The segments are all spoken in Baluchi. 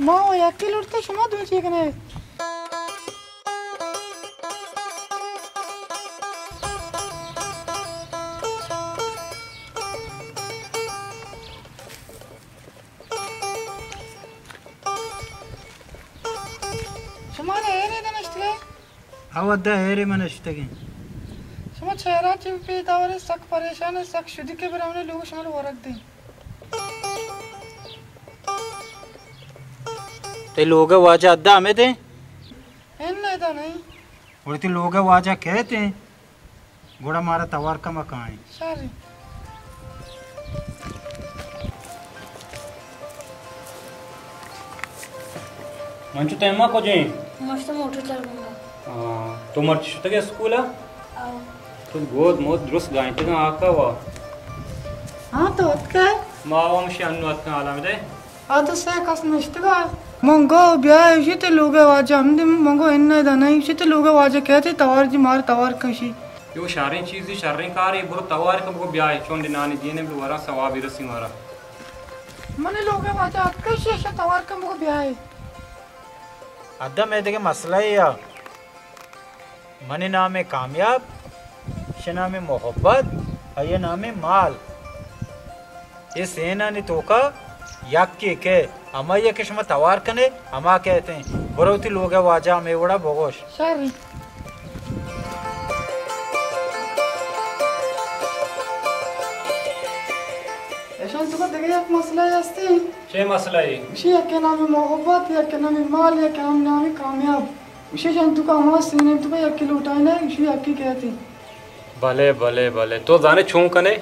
ما و یکی لوٹتے، شما دو چی کنے؟ شما نے اے نے دنشتگے؟ او ادا ایرے من اشتگیں۔ شما چہرہ چی پی دورے سک پریشان، سک شدی کے برامنے لوگ شما ورگ دیں۔ تئی لوگ ءِ واجہ ادا ہمے دیں؟ اناں، ادا نہیں۔ اور تئی لوگ ءِ واجہ کہتے ہیں، گڑا مارا توار کم کائیں۔ شر۔ منچو تیما کجیں؟ مشت موٹر چل گنگا۔ ہاں، تو مرچی شتگے اسکول ءَ؟ آؤ۔ تو گود موت درست گائیں تگا آکا وا۔ ہاں، تو اتکے؟ ما ہم شی انو اتکا حالا دے۔ آ تو سے کس نشتگا۔ من گو بیا، اشی تے لوگ ءِ واجہ ہم دے، من گو اناں، ادا نہیں، اشی تے لوگ ءِ واجہ کہتے توار جی، مار توار کشی۔ یو شریں چیزی، شریں کاری، برو توار کن بگو بیائے، چون نانی دینے بلو ورا ثوابی رسی مارا۔ من لوگ ءِ واجہ اتکا، اشی توار کن بگو بیائے۔ ادا میں دگہ مسئلہ یا۔ منی نام کامیاب، شے نام محبت، آئی نام مال۔ اے سینانی توکا یکے کہ ہمائی کہ شما توار کنے، ہما کہتے ہیں۔ برو تی لوگ ءِ واجہ ہمے وڑا بگوش۔ شر۔ ایشان توکا دگہ یک مسئلہ ہستی۔ چے مسئلہ ہے؟ اشی یکے نام محبت، یکے نام مال، یکے نام نام کامیاب۔ اشی جان توکا ہما سینہ توکا یکی لوٹائینے، اشی یکی کہتی۔ بلے، بلے، بلے۔ تو زانے چون کنے؟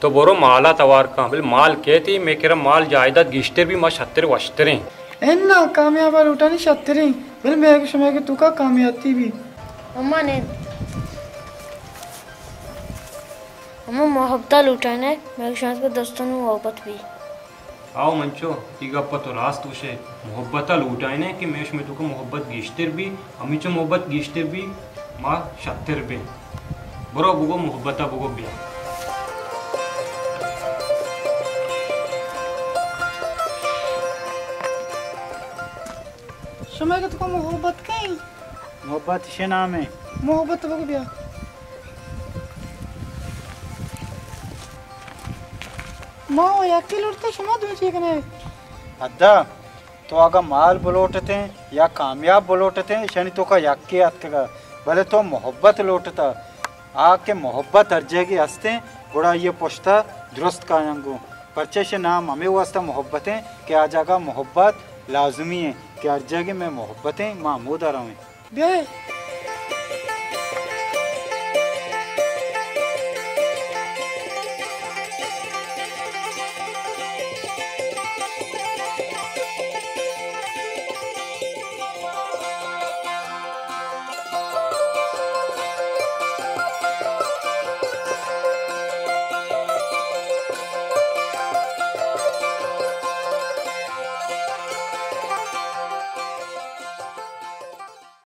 تو برو مالا توار کن، بل مال کہتی، میں کرا مال جائیداد گیشتر بی، ما شتر وشتریں۔ اناں، کامیابا لوٹانی شتریں، بل میں کہ شما کہ توکا کامیابی بی۔ اما نے، اما محبتا لوٹائینے، میں کہ شما کہ دوستوں محبت بی۔ آؤ منچو، ای گپ تو راست گوشے، محبت ءَ لوٹائینے کہ میں شمے توکا محبت گیشتر بی، ہمیچو محبت گیشتر بی، ما شتر بیں۔ برو بگو محبت ءَ بگو بیا۔ شمے کہ توکا محبت کئیں؟ محبت شے نام ہے۔ محبت بگو بیا۔ ما و یکی لوٹتے، شما دو چی کنے؟ ادا، تو اگاں مال بلوٹتیں یا کامیاب بلوٹتیں، ایشانی توکا یکے اتکگا، بلے تو محبت لوٹتا۔ آ کہ محبت ہر جاگے ہستیں، گڑا آئی پشتا درست کایاں گوں۔ پرچہ ایشی نام ہمے واسطہ محبتیں کہ آ جاگہ محبت لازمی ہیں کہ ہر جاگے میں محبتیں، ما ہمودا رویں۔ بیائے۔